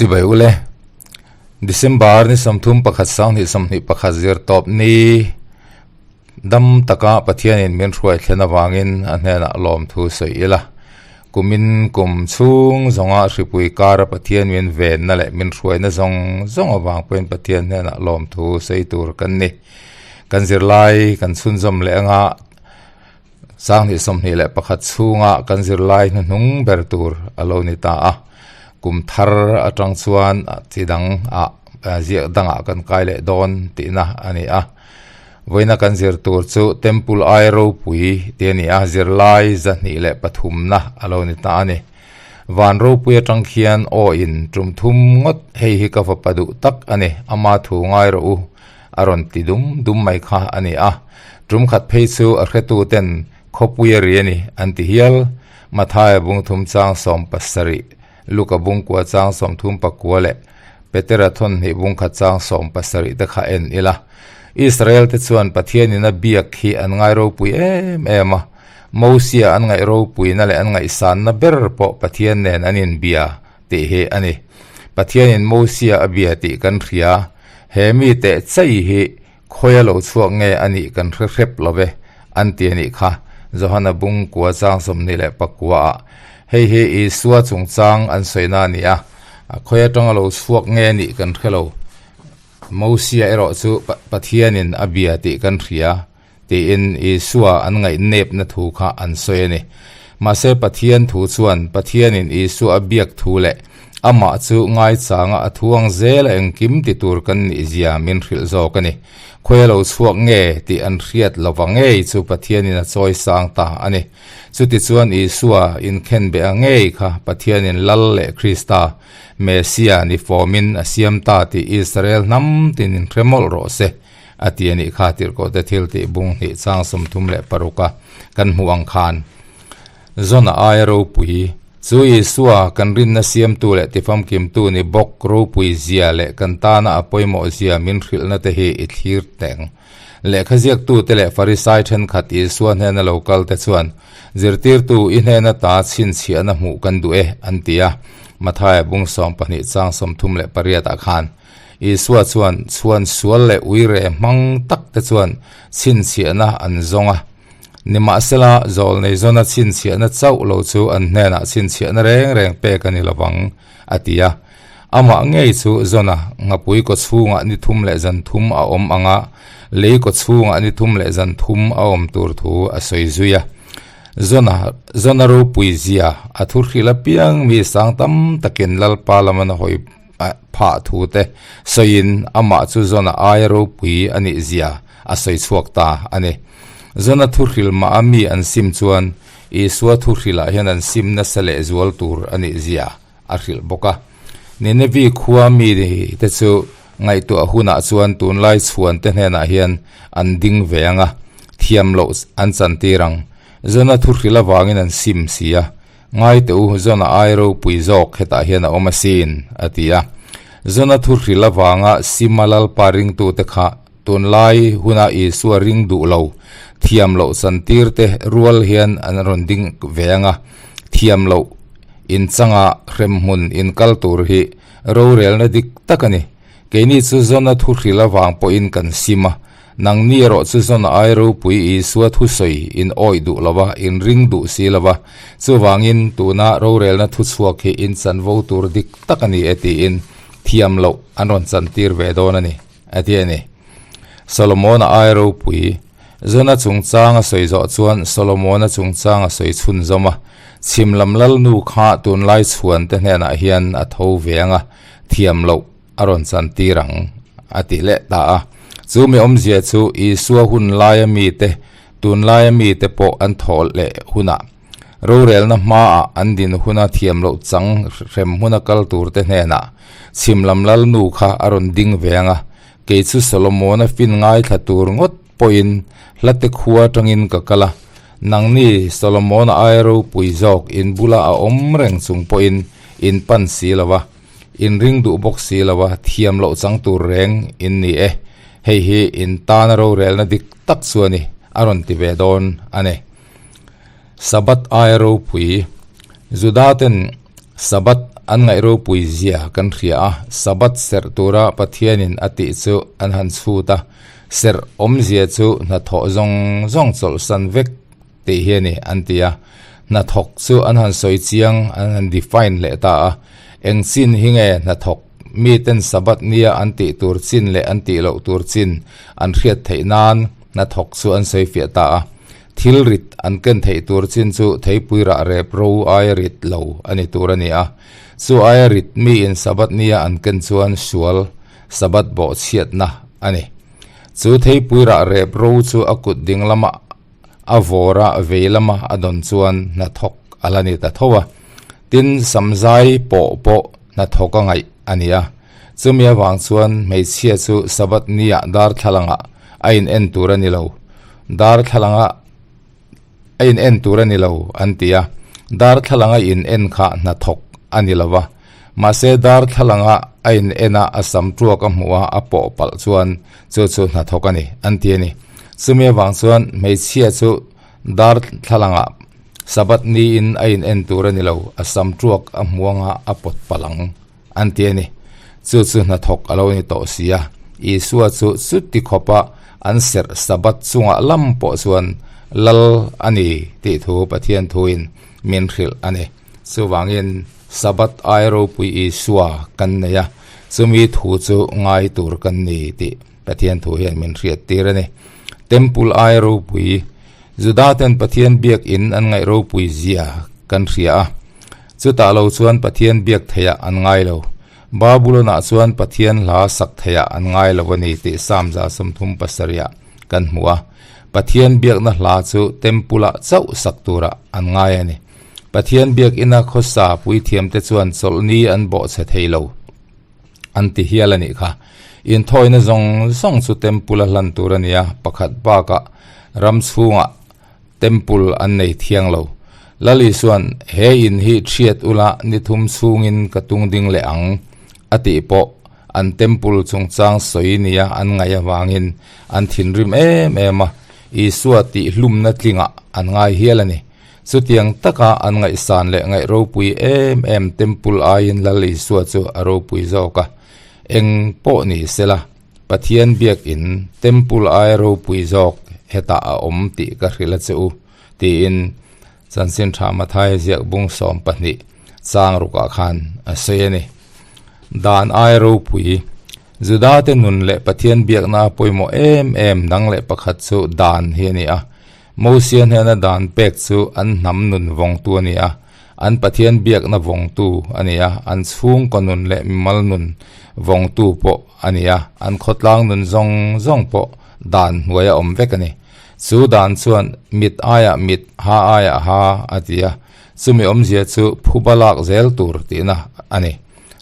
Chibai ule, December ni 31 2021 zir tawp ni dam taka Pathianin min hruai thlen avangin a hnenah lawmthu sawi ila. Kumin kum chhung zawnga hripui kara Pathian min venna leh min hruaina zawng zawng avang pawhin Pathian hnenah lawmthu sawi tur kan ni. Kan zirlai kan chhunzawm leh anga 2021 chhunga kan zirlai hnuhnung ber tur a lo ni ta a. Kum thar atang chuan chi dang ah ziak dangah kan kai leh dawn tihna a ni a. Vawiina kan zir tur chu Temple ai ropui tih a ni a, zirlai 203na a lo ni ta a ni. Van ropui atang khian aw in tum thum ngawt hei hi ka fapa duh tak a ni, ama thu ngai rawh u a rawn ti dum dum mai kha a ni a. Tum khat phei chu a hretu ten khawpui a ri a ni an ti hial. Mathaia bung thum chang 17, Luka bung kua chang 39 leh Petera thawn hnih bung khat chang 70 te kha en ila. Israel te chuan Pathianin a biak hi an ngai ropui em em a, Mosia an ngaih ropuina leh an ngaihsanna ber pawh Pathian nen an inbia tih hi a ni. Pathianin Mosia a bia tih kan hria, he mi teh chai hi Khawia lo chhuak nge a nih kan hre hrep lo ve, an ti a nih kha. Johana bung kua chang 29 ah hei hi Isua chungchang an sawina a ni a, khawi atanga lo chhuak nge a nih kan hre lo. Mosia erawh chu Pathianin a bia tih kan hria, tiin Isua an ngaihnepna thu kha an sawi a ni. Mahse Pathian thu chuan Pathianin Isua a biak thu leh Amah chu ngaichanga a thu ang zela engkim ti tur kan nih zia min hrilh zawk a ni. Khawi a lo chhuak nge tih an hriat lova ngei chu Pathianin a chawi sang ta a ni. Chutichuan Isua inkhenbeh a ngei kha Pathianin Lal leh Krista, Messia ni fawmin a siam ta tih Israel hnam tinin hre mawlh rawh se, a ti a nih kha Tirhkohte thiltih bung hnih chang 36 a kan hmuh ang khan. Zona aia ropui, chu Isua kan rinna siamtu leh tifamkimtu ni bawk ropui zia leh kan tana a pawimawh zia min hrilhna te hi i thlir teng. Lehkha ziaktute leh Farisai thenkhat Isua hnena lo kal te chuan, Zirtirtu, i hnena ta chhinchhiahna hmuh kan duh e, an ti a. Mathaia bung 12 chang 38 ah khan Isua chuan chhuan sual leh uire hmang tak te chuan chhinchhiahna an zawng a. Nimahsela, zawlnei zawna chhinchhiahna chauh lo chu an hnenah chhinchhiahna reng reng pek a ni lovang, a ti a. Amah ngei chu zawna nghapui kaw chhungah ni thum leh zan thum a awm ang a, lei kaw chhungah ni thum leh zan thum a awm tur thu a sawi zui a. Zawna, zawna ropui zia a thu hrilh apiang mi sang tam takin Lalpa lama na hawi phah thu te sawiin amah chu zawna aia ropui a nih zia a sawi chhuak ta a ni. Zawna thu hrilh mah a mi an sim chuan Isua thu hrilhah hian an sim nasa leh zual tur a nih zia a hrilh bawk a. Ninevi khua mi te chu ngaihtuah hunah chuan tunlai chhuan te hnenah hian an ding ve ang a, thiam loh an chantir ang. Zawna thu hrilh avangin an sim si a, Ngai teh u, Zona ai ropui zawk hetah hian a awm asin, a ti a. Zona thu hrilh avanga Sima Lalpa ringtute kha tunlai huna Isua ring duh lo, thiam loh chantirte rual hian an rawn ding ve ang a, thiam loh inchanga hremhmun inkal tur hi rorelna dik tak a ni. Keini chu Zona thu hrilh avang pawhin kan sim a, Nangni erawh chu zawn ai ropui Isua thusawi in awih duh lo va, in ring duh si lo va. Chuvangin tuna rorelna thuchhuak hi in chanvo tur dik tak a ni e tiin thiam loh an rawn chantir ve dawn a ni, a ti a ni. Solomona ai ropui Zona chungchang a sawi zawh chuan Solomona chungchang a sawi chhunzawm a, chhim lam lalnu kha tunlai chhuan te hnenah hian a tho ve ang a, thiam loh a rawn chantir ang, a ti leh ta a. Chu mi awmzia chu Isua hun laia mite, tun laia mite pawh an thawh leh hunah, rorelna hmaah an din huna thiam loh chang hrem huna kal turte hnenah chhim lam lalnu kha a rawn ding ve ang a, kei chu Solomona fin ngaithla tur ngawt pawhin hlate khua atangin ka kal a, nangni Solomona ai ropui zawk in bula a awm reng chung pawhin in pan si lo va. In ring duh bawk si lo a, thiam loh chang tur reng in ni e. Hei hi in tana rorelna dik tak chu a ni, a rawn ti ve dawn a ni. Sabbath aia ropui, Juda ten Sabbath an ngaih ropui zia kan hria a, Sabbath serh tura Pathianin a tih chu an han chhut a, serh awmzia chu hnathawh zawng zawng chawlhsan vek tih hi a ni an ti a. Hnathawk chu an han sawi chiang, an han define leh ta a, eng chin hi nge hnathawk miten Sabbath nia an tih tur chin leh an tih loh tur chin an hriat theih nan hnathawk chu an sawi fiah ta a. Thil rit an ken theih tur chin chu theipui rah rep ro aia rit lo a ni tur a ni a. Chu aia rit miin Sabbath nia an ken chuan sual Sabbath bawhchhiatna a ni. Chu theipui rah rep ro chu a kut ding lama a vawr a vei lama a dawn chuan hnathawk a la ni ta tho a. Tin, samzai pawh pawh hnathawk a ngaih a ni a. Chumi avang chuan hmeichhia chu Sabbath niah darthlalangah a in en tur a ni lo. Darthlalangah a in en tur a ni lo an ti a. Darthlalanga in en kha hnathawk a ni lo va. Mahse darthlalanga a in en a, a sam tuak a hmuh a, a pawh palh chuan chu chu hnathawk a ni an ti a ni. Chumi avang chuan hmeichhia chu darthlalangah Sabbath niin a in en tur a ni lo, a sam tuak a hmuanga a pawt palh ang. An ti a ni. Chu chu hnathawk a lo ni tawh si a. Isua chu chuti khawpa an serh Sabbath chungah lam pawh chuan lal a ni tih thu Pathian thuin min hrilh a ni. Chuvangin Sabbath ai ropui Isua kan nei a, chumi thu chu ngai tur kan ni tih Pathian thu hian min hriat tir a ni. Temple ai ropui Judaten Pathian biakin an ngaih ropui zia kan hria a. Chutah lo chuan Pathian biak theiah an ngai lo. Babulonah chuan Pathian hla sak theiah an ngai lo a ni tih Psalm 37 ah kan hmu a. Pathian biakna hla chu Temple-ah chauh sak turah an ngai a ni. Pathian biakina khawsa puithiamte chuan chawlhni an bawhchhe thei lo an ti hial a nih kha. Inthawina zawng zawng chu Temple-a hlan tur a ni a, pakhat bakah ram chhungah Temple an nei thiang lo. Lal Isua'n, He in hi thiat ula ni thum chhungin ka tung ding leh ang, a tih pawh an Temple chungchang sawi nia an ngaih avangin an thinrim em em a, Isua tih hlumna tlingah an ngai hial a ni. Chutiang taka an ngaihsan leh ngaih ropui em em Temple aiin Lal Isua chu a ropui zawk a, eng pawh ni sela, Pathian biakin Temple aia ropui zawk hetah a awm tih ka hrilh a che u, tiin Chanchin Tha Mathaia ziak bung 12 chang rukah khan a sawi a ni. Dan aia ropui, Judate nun leh Pathian biakna a pawimawh em em dang leh pakhat chu dan hi a ni a. Mosia hnena dan pek chu an hnam nun vawngtu a ni a, an Pathian biakna vawngtu a ni a, an chhungkaw nun leh mimal nun vawngtu pawh a ni a, an khawtlang nun zawng zawng pawh dan hnuaia awm vek a ni. Chu dan chuan mit aiah mit, ha aiah ha a ti a, chumi awmzia chu phuba lak zel tur tihna a ni.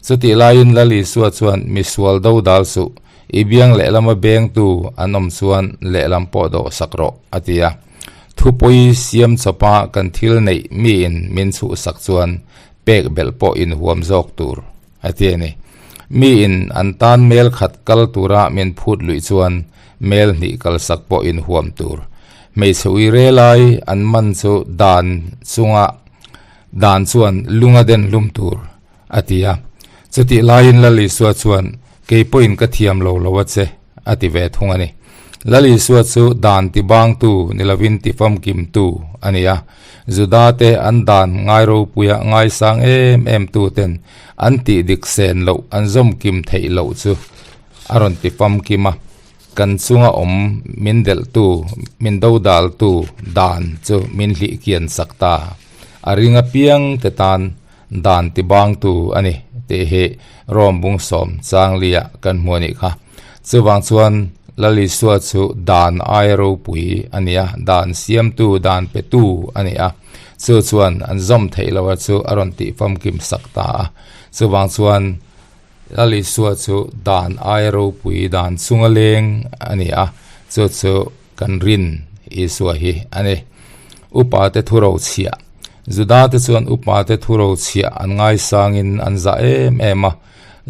Chutih laiin Lal Isua chuan misual do dal suh, I biang lehlama bengtu an awm chuan lehlam pawh dawh sak rawh, a ti a. Thupawi siam chawpa kan thil neih miin min chhuhsak chuan pek belh pawh inhuam zawk tur, a ti a ni. Miin an tan mel khat kal tura min phut luih chuan mel hnih kalsak pawh inhuam tur. Hmeichhe uire lai an man chu dan chunga dan chuan lunga den hlum tur, A ti a. Chutih laiin Lal Isua chuan, Kei pawhin ka thiam lo lo a che, a ti ve thung a ni. Lal Isua chu dan tibangtu ni lovin tifamkimtu a ni a. Judate an dan ngai ropuia ngaisang em em tuten an tih dik sen loh an zawmkim theih loh chu a rawn tifamkim a. Kan chunga awm min delhtu, min dodaltu dan chu min hlihkian sak ta. A ring apiang te tan Dan ti bangtu a ni tih hi Rome bung sawm changlia kan hmu a nih kha. Chuvang chuan Lal Isua chu dan aia ropui a ni a, dan siamtu, dan petu a ni a. Chu chuan an zawm theih loha chu a rawn tih famkim sak ta a. Chuvang chuan Lal Isua chu dan aia ropui, dan chunga leng a ni a, chu chu Kan rin Isua hi a ni. Upate thu rochhiah. Judate chuan upate thu rochhiah an ngaisangin an zah em em a.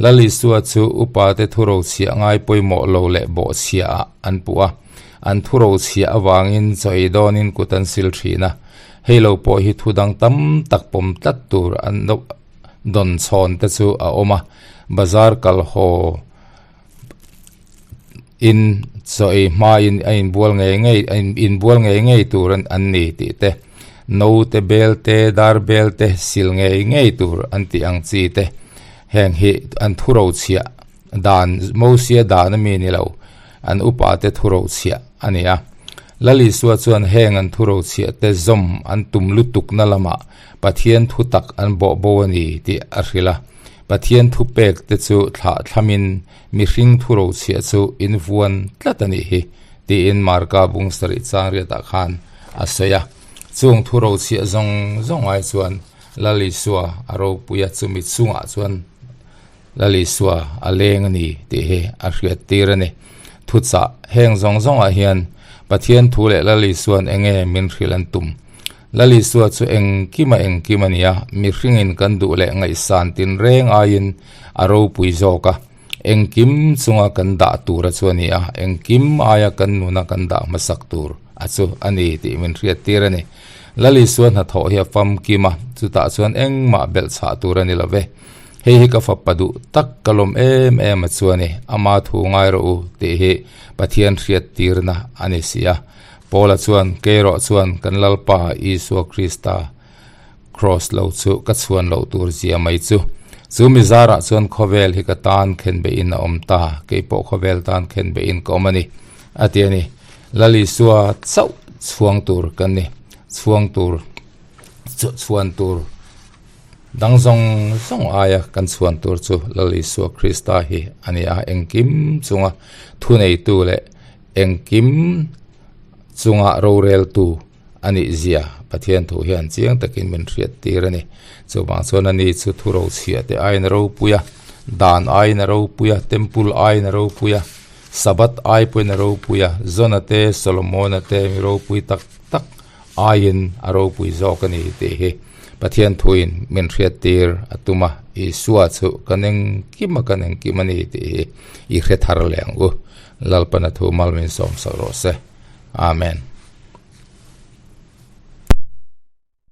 Lal Isua chu upate thu rochhiah ngai pawimawh lo leh bawhchhiahah an puh a. An thu rochhiah avangin chaw ei dawnin kut an sil thin a. Hei lo pawh hi thu dang tam tak pawm tlat tur an. dawn chhawn te chu a awm a, bazar kal haw in chaw ei hma in a inbual ngei ngei a inbual ngei ngei tur an ni tih te naute bel te dar bel te sil ngei ngei tur an tih ang chi te heng hi an thuro chhiah dan Mosia dan ami ni lo an upa te thuro chhiah a ni a Lal Isua chuan heng an thuro chhiah te zawm an tum lutuk na lamah Pathian thu tak an bawh bo a ni tih a hrilh a. Pathian thupek te chu thlah thlamin mihring thurochhiah chu in vuan tlat a nih hi, tiin Marka bung sarih chang riatah khan a sawi a. Chung thurochhiah zawng zawng ai chuan Lal Isua a ropui a, chumi chungah chuan Lal Isua a leng a ni tih hi a hriat tir a ni. Thuchah heng zawng zawngah hian Pathian thu leh Lal Isua'n enge min hrilh an tum? Lal Isua chu engkim a engkim a ni a, mihringin kan duh leh ngaihsan tinreng aiin a ropui zawk a, engkim chunga kan dah tur a chu a ni a, engkim aia kan nuna kan dah hmasak tur a chu a ni tih min hriattir a ni. Lal Isua hnathawh hi a famkim a, chutah chuan engmah belhchhah tur a ni lo ve. Hei hi ka fapa duh tak ka lawm em em a chu a ni, ama thu ngai rawh u tih hi Pathian hriattirna a ni si a. Paula chuan, Keirawh chuan kan Lalpa Isua Krista Kraws lo chu ka chhuan loh tur zia mai chu. Chu mi zarah chuan khawvel hi ka tan khenbeihin a awm ta, kei pawh khawvel tan khenbeihin ka awm a ni, a ti a ni. Lal Isua chauh chhuang tur kan ni, chhuang tur, chhuan tur dang zawng zawng aia kan chhuan tur chu Lal Isua Krista hi a ni a, engkim chunga thuneitu leh Engkim chunga roreltu a nih zia Pathian thu hian chiang takin min hriat tir a ni. Chuvang chuan ani chu thu rochhiah te aiin a ropui a, dan aiin a ropui a, temple aiin a ropui a, Sabbath ai pawhin a ropui a, Zona te, Solomona te mi ropui tak tak aiin a ropui zawk a ni tih hi Pathian thuin min hriat tir a tum a, Isua chu kan engkim a kan engkim a ni tih hi i hre thar leh ang u. Lalpana thu mal min sawm sak rawh se. Amen.